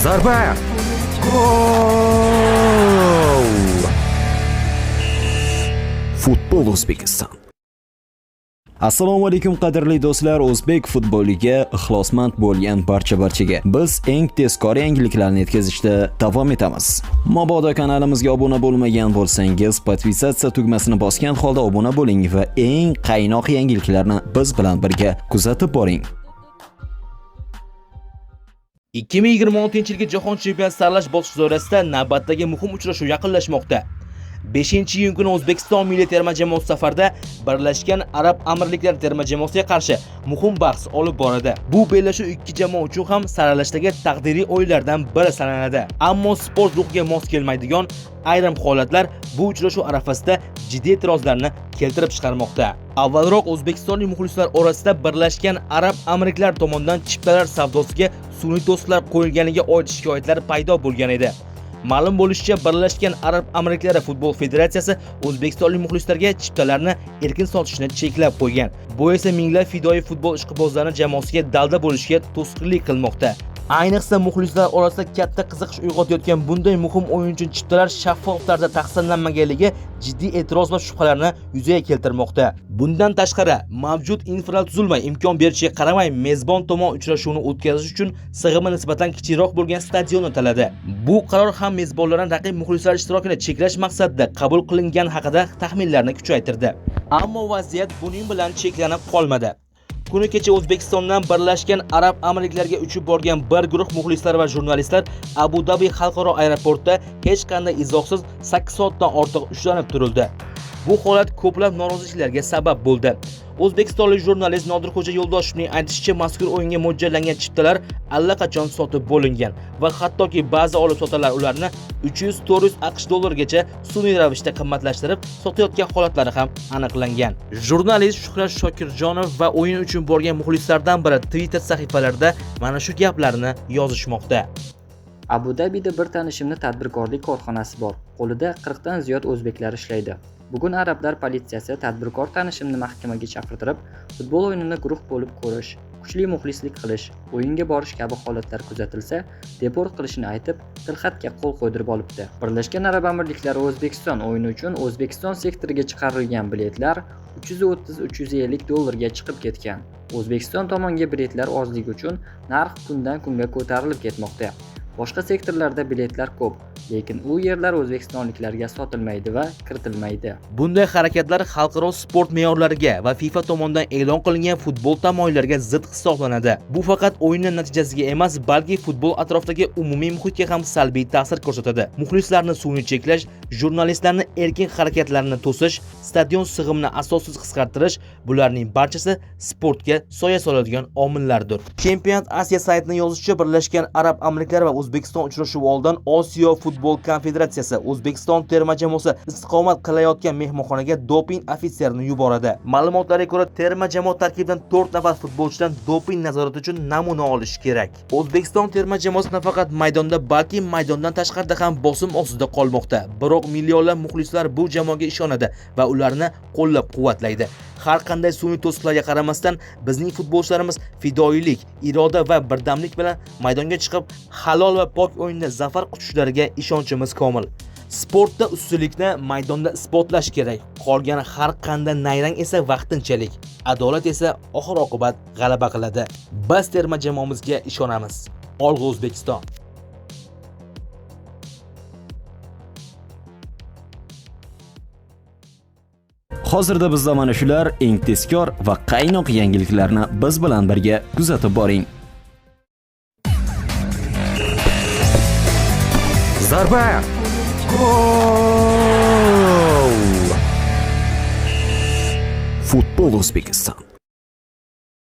Zarba! Gol! Futbol O'zbekiston. Assalomu alaykum, qadrli do'stlar, o'zbek futboliga ixlosmand bo'lgan barcha-barchaga. Biz eng tezkor yangiliklarni yetkazishda davom etamiz. Mabodo kanalimizga obuna bo'lmagan bo'lsangiz, подписаться tugmasini bosgan holda obuna bo'ling va eng qaynoq yangiliklarni biz bilan birga kuzatib boring. 2026-yilgi Jahon chempionati saralash bosqichi doirasida navbatdagi muhim uchrashuv yaqinlashmoqda. 5-iyun kuni O'zbekiston milliy terma jamoasi safarda Birlashgan Arab Amirliklari terma jamoasiga qarshi muhim bahs olib boradi. Bu bellashuv ikki jamoa uchun ham saralashdagi taqdiriy o'yinlardan biri sanaladi. Ammo sport ruhiga mos kelmaydigan ayrim holatlar bu uchrashuv arafasida jiddiy e'tirozlarni keltirib chiqarmoqda. Avvalroq o'zbekistonlik muxlislar orasida Birlashgan Arab Amirliklari tomonidan chiptalar savdosiga sun'iy to'siqlar qo'yilganiga oid shikoyatlar paydo bo'lgan edi. Ma'lum bo'lishicha, Birlashgan Arab Amirliklari futbol federatsiyasi o'zbekistonlik muxlislarga chiptalarni erkin sotishni cheklab qo'ygan. Bu esa minglab fidoyi futbol ishqibozlarini jamoasiga dalda bo'lishga to'sqinlik qilmoqda. Ayniqsa muxlislar orasida katta qiziqish uyg'otayotgan bunday muhim o'yin uchun chiptalar shaffof tarzda taqsimlanmaganligi jiddiy e'tiroz va shubhalarni yuzaga keltirmoqda. Bundan tashqari, mavjud infratuzilma imkon berishiga qaramay, mezbon tomon uchrashuvni o'tkazish uchun sig'imi nisbatan kichikroq bo'lgan stadionni tanladi. Bu qaror ham mezbonlarning raqib muxlislar ishtirokini cheklash maqsadida qabul qilingani haqida taxminlarni kuchaytirdi. Ammo vaziyat buning bilan cheklanib qolmadi. Kuni kecha O'zbekistondan Birlashgan Arab Amirliklariga uchib borgan bir guruh muxlislar va jurnalistlar Abu Dabi xalqaro aeroportida hech qanday izohsiz 8 soatdan ortiq ushlanib turildi. Bu holat ko'plab noroziliklarga sabab bo'ldi. O'zbekistonlik jurnalist Nodirxo'ja Yo'ldoshevning aytishicha, mazkur o'yinga mo'ljallangan chiptalar allaqachon sotib bo'lingan va hattoki ba'zi olib-sotarlar ularni 300-400 AQSh dollarigacha sun'iy ravishda qimmatlashtirib sotayotgan holatlari ham aniqlangan. Jurnalist Shuhrat Shokirjonov va o'yin uchun borgan muxlislardan biri Twitter sahifalarida mana shu gaplarni yozishmoqda. Abu Dabida bir tanishimni tadbirkorlik korxonasi bor. Qo'lida 40 dan ziyod o'zbeklar ishlaydi. Bugun arablar politsiyasi tadbirkor tanishimni mahkamaga chaqirtirib, futbol o'yinini guruh bo'lib ko'rish, kuchli muxlislik qilish, o'yinga borish kabi holatlar kuzatilsa, deport qilishini aytib, tilxatga qo'l qo'ydirib olibdi. Birlashgan Arab Amirliklari O'zbekiston o'yini uchun O'zbekiston sektoriga chiqarilgan biletlar 330-350 dollarga chiqib ketgan. O'zbekiston tomonga biletlar ozligi uchun narx kundan kunga ko'tarilib ketmoqda. Boshqa sektorlarda biletlar ko'p, lekin u yerlar o'zbekistonliklarga sotilmaydi va kiritilmaydi. Bunday harakatlar xalqaro sport me'yorlariga va FIFA tomonidan e'lon qilingan futbol tamoyillariga zid hisoblanadi. Bu faqat o'yinning natijasiga emas, balki futbol atrofidagi umumiy muhitga ham salbiy ta'sir ko'rsatadi. Muxlislarni sun'iy cheklash, jurnalistlarni erkin harakatlarini to'sish, stadion sig'imini asossiz qisqartirish — bularning barchasi sportga soya soladigan omillardir. Chempionat Asiya saytining yozishicha, Birlashgan Arab Amirliklari va O'zbekiston uchrashuvi oldidan Osiyo futbol konfederatsiyasi O'zbekiston terma jamoasi istiqomat qilayotgan mehmonxonaga doping ofitserini yuboradi. Ma'lumotlarga ko'ra, terma jamoa tarkibidan 4 nafar futbolchidan doping nazorati uchun namuna olish kerak. O'zbekiston terma jamoasi nafaqat maydonda, balki maydondan tashqarida ham bosim ostida qolmoqda. Biroq millionlab muxlislar bu jamoaga ishonadi va ularni qo'llab-quvvatlaydi. Har qanday sun'iy to'siqlarga qaramasdan, bizning futbolchilarimiz fidoyilik, iroda va birdamlik bilan maydonga chiqib, halol va pok o'yinda zafar quchishlariga ishonchimiz komil. Sportda ustunlikni maydonda isbotlash kerak. Qolgan har qanday nayrang esa vaqtinchalik. Adolat esa oxir oqibat g'alaba qiladi. Biz terma jamoamizga ishonamiz. Olg'a, O'zbekiston! Hozirda bizda mana shular eng tezkor va qaynoq yangiliklarni biz bilan birga kuzatib boring. Zarba! Gol! Futbol O'zbekiston.